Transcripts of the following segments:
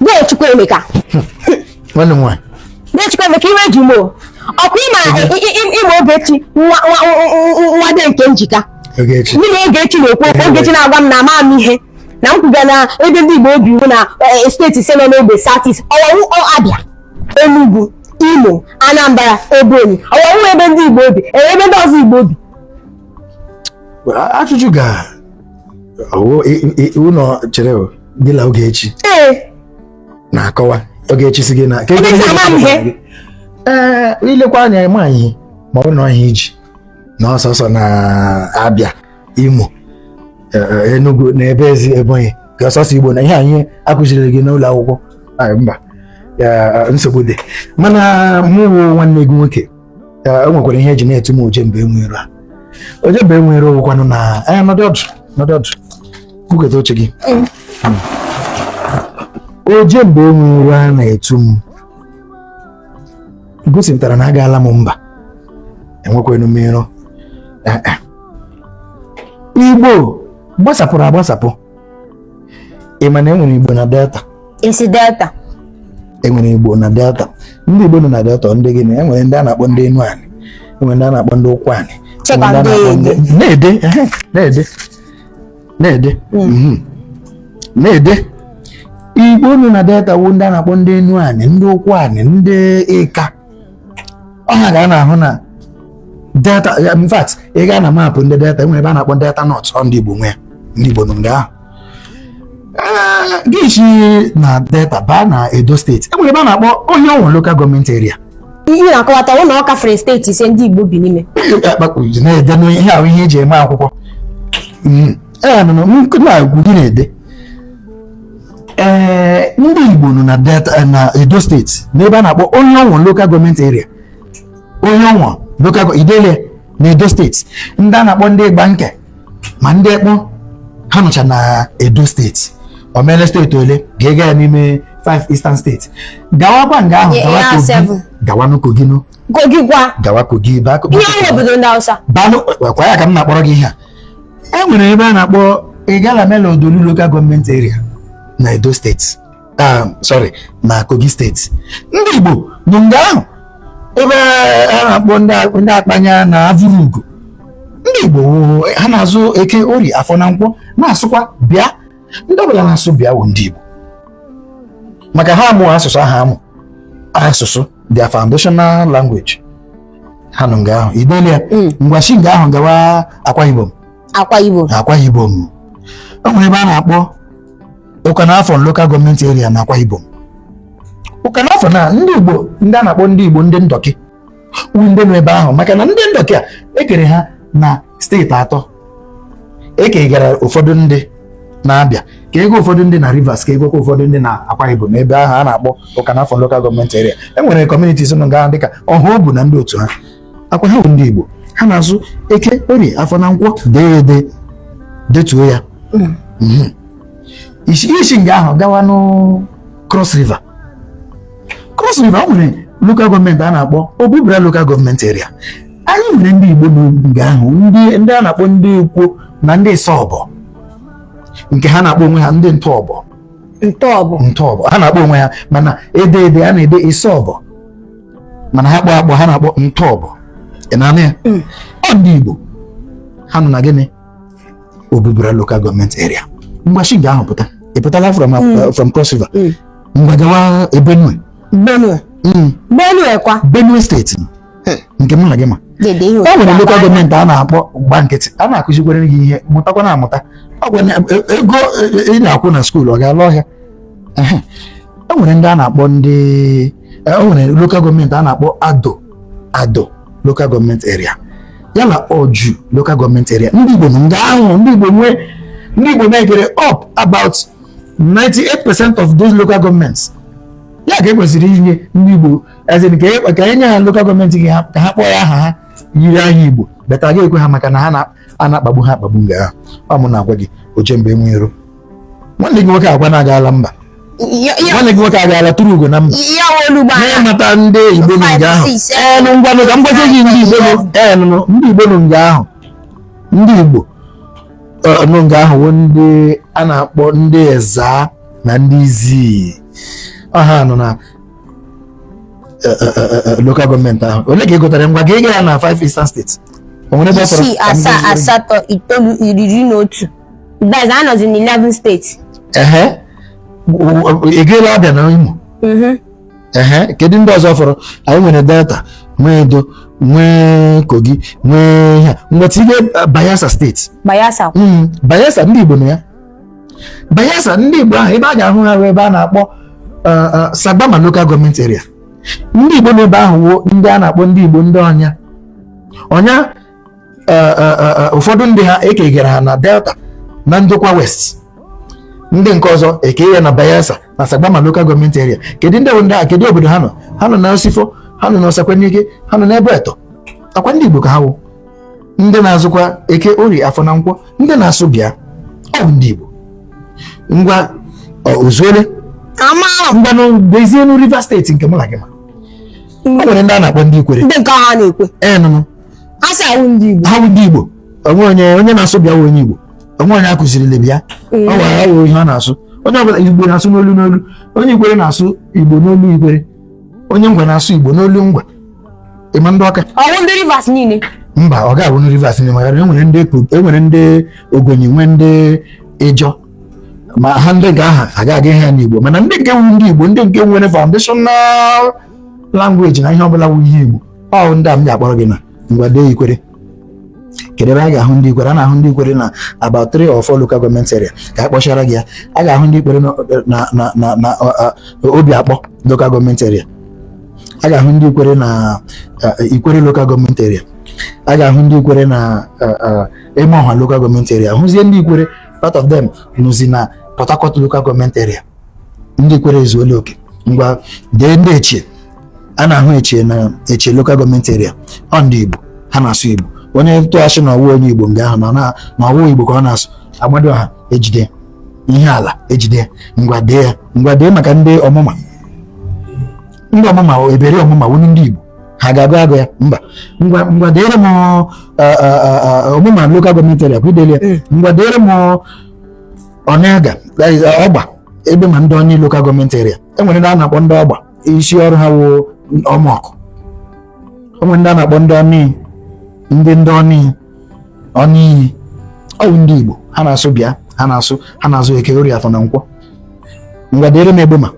Dee Chukwuemeka. Nwanne m nwaanyị. Dee Chukwuemeka, iwe ji m o. Ọkwa ịma ịma Ogechi, nwa nwa nwa de nke njika. Ogechi. Mụ na Ogechi na-ekwu okwu, Ogechi na-agwa m na ama m ihe na m kwuga na ebe ndị Igbo bi wụ na steeti ise nọ n'ogbe South East, ọwọwụ Abịa, Enugu, Imo, Anambra, Ebonyi, ọwọwụ ebe ndị Igbo bi, enwe ebe ndị ọzọ Igbo bi? Ajụjụ ga ụlọ chere gị la Ogechi. Ee. Na-akọwa Ogechi si gị na Ogechi ama m ihe. Ee, ilekwa anya ma ihe ma ọ bụ na ọhịa iji na ọsọsọ na Abịa, Imo, Enugu na ebe ezi Ebonyi ka ọsọsọ Igbo na ihe anyị akụziri gị n'ụlọ akwụkwọ. Mba, nsogbu dị. Mana mụ wụ nwanne gị nwoke, o nwekwara ihe eji na-etu m oje mgbe enwere a oje mgbe enwere owukwanụ na nọdụ ọdụ, nọdụ ọdụ, kwukọta oche gị. Oje mgbe enwere a na-etu m gosipụtara na agaala m mba, enwekwenu m iro. Igbo gbasapụrụ agbasapụ. Ị ma na enwere Igbo na Delta? Esi Delta? Enwere Igbo na Delta. Ndị Igbo nọ na Delta, ndị gịnị? Enwere ndị a na-akpọ ndị Enuani, enwere ndị a na-akpọ ndị Ụkwụanị. Chekwa. Enwere ndị a na-akpọ ndị na-ede, ehe, na-ede, na-ede, na-ede. Igbo nọ na Delta wụ ndị a na-akpọ ndị Enuani, ndị Ụkwụanị, ndị Ịka. Ọha ga a na-ahụ na Delta. In fact, ị gaa na map ndị Delta, enwere ebe a na-akpọ Delta North, ọ ndị Igbo nwe ya, ndị Igbo nọ nga ahụ. Ee, gị si na Delta baa na Edo Steeti, enwere ebe a na-akpọ Orhionmwon Local Government Area. Ihe na-akọwata ụlọ ọ kafere steeti ise ndị Igbo bi n'ime. Na-ede n'ihe ahụ, ihe eji eme akwụkwọ. Ee, nọ nkụ na-agwụ gị na-ede. Ee, ndị Igbo nọ na Delta, na Edo Steeti, n'ebe a na-akpọ Orhionmwon Local Government Area. Orhionmwon Local Idele na Edo Steeti. Ndị a na-akpọ ndị Igbanke ma ndị Ekpo, ha nọcha na Edo Steeti. O meela steeti ole? Ga-ega ya n'ime 5 Eastern Steeti. Gawakwa nga ahụ, gawa ya Kogi. Seven. Gawa Kogi nụ. Kogi kwa? Gawa Kogi, baa Ihe ọrụ obodo ndị Hausa. Banụ kwa ya ka m na-akpọrọ gị ihe a. E nwere ebe a na-akpọ Igalamela Odolu Local Government Area na Edo Steeti, sorry, na Kogi Steeti. Ndị Igbo nọ nga ahụ, ebe a na-akpọ ndị Akpanya na Avụrụ Ugo. Ndị Igbo ha na-azụ Eke, Orie, Afọ na Nkwọ, na-asụkwa bịa. Ndị ọbụla na-asụ bịa wụ ndị Igbo, maka ha amụ asụsụ ahụ, amụ asụsụ, their foundational language. Ha nọ nga ahụ. Idele ya. Ngwashi nga ahụ gawa Akwa Ibom. Akwa Ibom. Akwa Ibom, o nwere ebe a na-akpọ Ukanafon Local Government Area na Akwa Ibom. Ukanafon na ndị Igbo, ndị a na-akpọ ndị Igbo ndị Ndọkị wu ndị nọ ebe ahụ, maka na ndị Ndọkị a ekere ha na steeti atọ. Ekegara ụfọdụ ndị na-abịa ka ego, ụfọdụ ndị na Rivers, ka egokwa ụfọdụ ndị na Akwa Ibom. Ebe ahụ a na-akpọ Ukanafon Local Government Area, e nwere communities nọ nga ahụ dịka Ọhaobu na ndị otu ha. Akwa ha bụ ndị Igbo, ha na-azụ Eke, Orie, Afọ na Nkwọ. Dee ede, detuo ya. Isi nga ahụ gawa nụ Cross River. Cross River, o nwere local government a na-akpọ Obubra Local Government Area. Anyị nwere ndị Igbo nga ahụ, ndị a na-akpọ ndị Ikwo na ndị Isọbọ, nke ha na-akpọ onwe ha ndị Ntọọbọ. Ntọọbụ. Ntọọbọ ha na-akpọ onwe ha, mana ede ede a na-ede Isọbọ, mana ha kpọ akpọ, ha na-akpọ Ntọọbọ. Ị na-anụ ya? Ọ ndị Igbo, ha nọ na gịnị? Obubra Local Government Area. Mgbachi nga ahụ pụta, ị pụtala from Cross River. Ngwa, gawa Benue. Benue. Benue kwa? Benue Steeti nke mụ na gị ma. Dede ihe. E nwere local government a na-akpọ gba nkịtị, a na-akụzikwere gị ihe, mụtakwa na amụta. Ọ gwa na ego ị na-akwụ na school ọ ga-ala ọhịa. Ehe. E nwere ndị a na-akpọ ndị e nwere local government a na-akpọ Ado Local Government Area, ya na Oju Local Government Area. Ndị Igbo nọ nga ahụ. Ndị Igbo nwee, ndị Igbo mekere up about 98% of those local governments. Ya ka e kwesịrị inye ndị Igbo, as in ka enye ha local government gị ha, ka ha kpọọ ya aha ha yiri aha Igbo beta ga ekwe ha, maka na ha a na-akpagbu ha akpagbu nga ahụ. Ọ mụ na-agwa gị, oche mgbe enwe iro. Nwanne gị nwoke agwa na-agaala mba. Nwanne gị nwoke agaala tụrụ ugo na mba. Ya olugbo. N'ịmata ndị Igbo nọ nga ahụ. Five, six, Ee, nụ, ngwanụ, ka m gwazie gị ndị Igbo nọ. Ee, nụ, ndị Igbo nọ nga ahụ, ndị Igbo nọ nga ahụ wụ ndị a na-akpọ ndị Eza na ndị Izii. Ọ ha nọ na local government ahụ. Ole ka ị gụtara? Ngwa, ga ị ya na 5 eastern states, o nwere ebe ọ fọrọ? 6, 7, 8, 9, 10, 11. That's anọzi na 11 steeti. Ehe, ị gaela Abịa na Imo? Mhm. Ehe, kedu ndị ọzọ fọrọ? Anyị nwere Delta, nwee Edo, nwee Kogi, nwee ihe a. Ngwa, tinye Bayelsa Steeti. Bayelsa. Bayelsa, ndị Igbo nọ ya. Bayelsa, ndị Igbo ahụ, ebe a ga-ahụ ha bụ ebe a na-akpọ Sagbama Local Government Area. Ndị Igbo n'ebe ahụ wo ndị a na-akpọ ndị Igbo ndị Ọnya Ọnya. Ụfọdụ ndị ha ekegara ha na Delta na Ndokwa West, ndị nke ọzọ eke ya na Bayelsa na Sagbama Local Government Area. Kedu ndị bụ ndị a? Kedu obodo ha nọ? Ha nọ na Osifo, ha nọ na Osakwenike, ha nọ n'ebe Eto akwa. Ndị Igbo ka ha wụ, ndị na-azụkwa Eke, Orie, Afọ na Nkwọ, ndị na-asụ bịa. Ọ bụ ndị Igbo. Ngwa, ọ ozuole? Ama. Ngwanụ, dezienu Rivers Steeti nke mụ na gị ma. O nwere ndị a na-akpọ ndị Ikwere. Ndị nke ha na-ekwe. Ee, nụnụ. Ha si ahụ ndị Igbo. Ha bụ ndị Igbo. Onwe onye na-asụ bịa wụ onye Igbo. Onwe onye akụzirila bịa, ọ nwere ya wụ ihe ọ na-asụ. Onye ọbụla Igbo na-asụ n'olu n'olu. Onye Ikwere na-asụ Igbo n'olu Ikwere, onye Ngwa na-asụ Igbo n'olu Ngwa. Ịma ndị Ọka? Ọwụ ndị Rivers niile? Mba, ọ ga-abụ na Rivers niile, maka na enwere ndị enwere ndị Ogonyi, nwee ndị Ịjọ, ma ha ndị nke aha aga aga ihe ha n'Igbo. Mana ndị nke wu ndị Igbo, ndị nke nwere foundational language na ihe ọbụla wu ihe Igbo, ọ ndị a m ga-akpọrọ gị na. Ngwa, dee Ikwere. Kedu ebe a ga-ahụ ndị Ikwere? A na-ahụ ndị Ikwere na about three or four local government area. Ka a kpọchara gị ya, a ga-ahụ ndị Ikwere na Obiakpọ Local Government Area, a ga-ahụ ndị Ikwere na Ikwere Local Government Area, a ga-ahụ ndị Ikwere na Emeọha Local Government Area, hụzie ndị Ikwere, part of them nụzi na Port Harcourt Local Government Area. Ndị Ikwere ezuola oke. Ngwa, dee ndị Echie. A na-ahụ Echie na Echie Local Government Area. Ọ ndị Igbo, ha na-asụ Igbo. Onye tụghachi na ọwụ onye Igbo nga ahụ na na ọwụ Igbo ka ọ na-asụ, agbado ha ejide ihe ala ejide. Ngwa, dee ya. Ngwa, dee maka ndị Ọmụma. Ndị Ọmụma, ebere Ọmụma wụ ndị Igbo. Ha ga-agụ agụ ya? Mba. Ngwa, ngwa, deere m Ọmụma Local Government Area kwa idele ya. Ngwa, deere m Ọnaga, that is, Ọgba, ebe ma ndị Onye Local Government Area. Enwere ndị a na-akpọ ndị Ọgba, isi ọrụ ha wụ ọmọkụ. Enwere ndị a na-akpọ ndị Ọnị, ndị Ọnị, Ọnịyi. Ọ bụ ndị Igbo, ha na-asụ bịa, ha na-asụ Eke, Orie, Afọ na Nkwọ. Ngwa, deere m Egbema.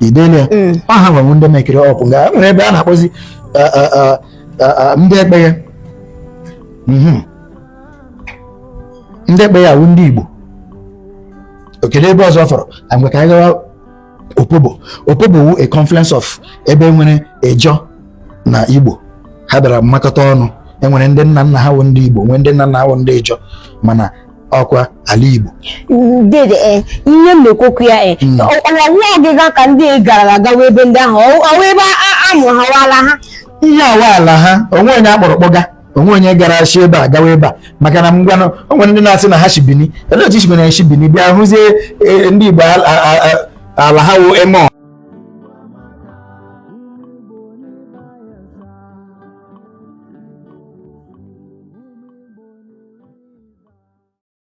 Ideele ya? Ọ ha nwewu ndị mekiri ọpụ nga. E nwere ebe a na-akpọzi ndị Ekpeghe. Ndị Ekpeghe awụ ndị Igbo. Okedu ebe ọzọ fọrọ? Mgbe ka anyị gawa Opobo. Opobo wu a confluence of ebe nwere Ejọ na Igbo. Ha bịara mmakọta ọnụ. Enwere ndị nna nna ha wụ ndị Igbo, nwee ndị nna nna ha wụ ndị Ijọ, mana ọkwa ala Igbo. Dede, ee, ihe m na-ekwokwu ya, ee, ọwụwa ọgịga ka ndị gara agawa ebe ndị ahụ, ọwụ ebe amụ ha wala ha. Ihe awa ala ha. Onwe onye akpọrọ kpọga, onwe onye gara shi ebe a gawa ebe a, maka na ngwanụ, o nwere ndị na-asị na ha shi Bini. Olee otu isi mere shi Bini bịa hụzie ndị Igbo ala ha wụ eme?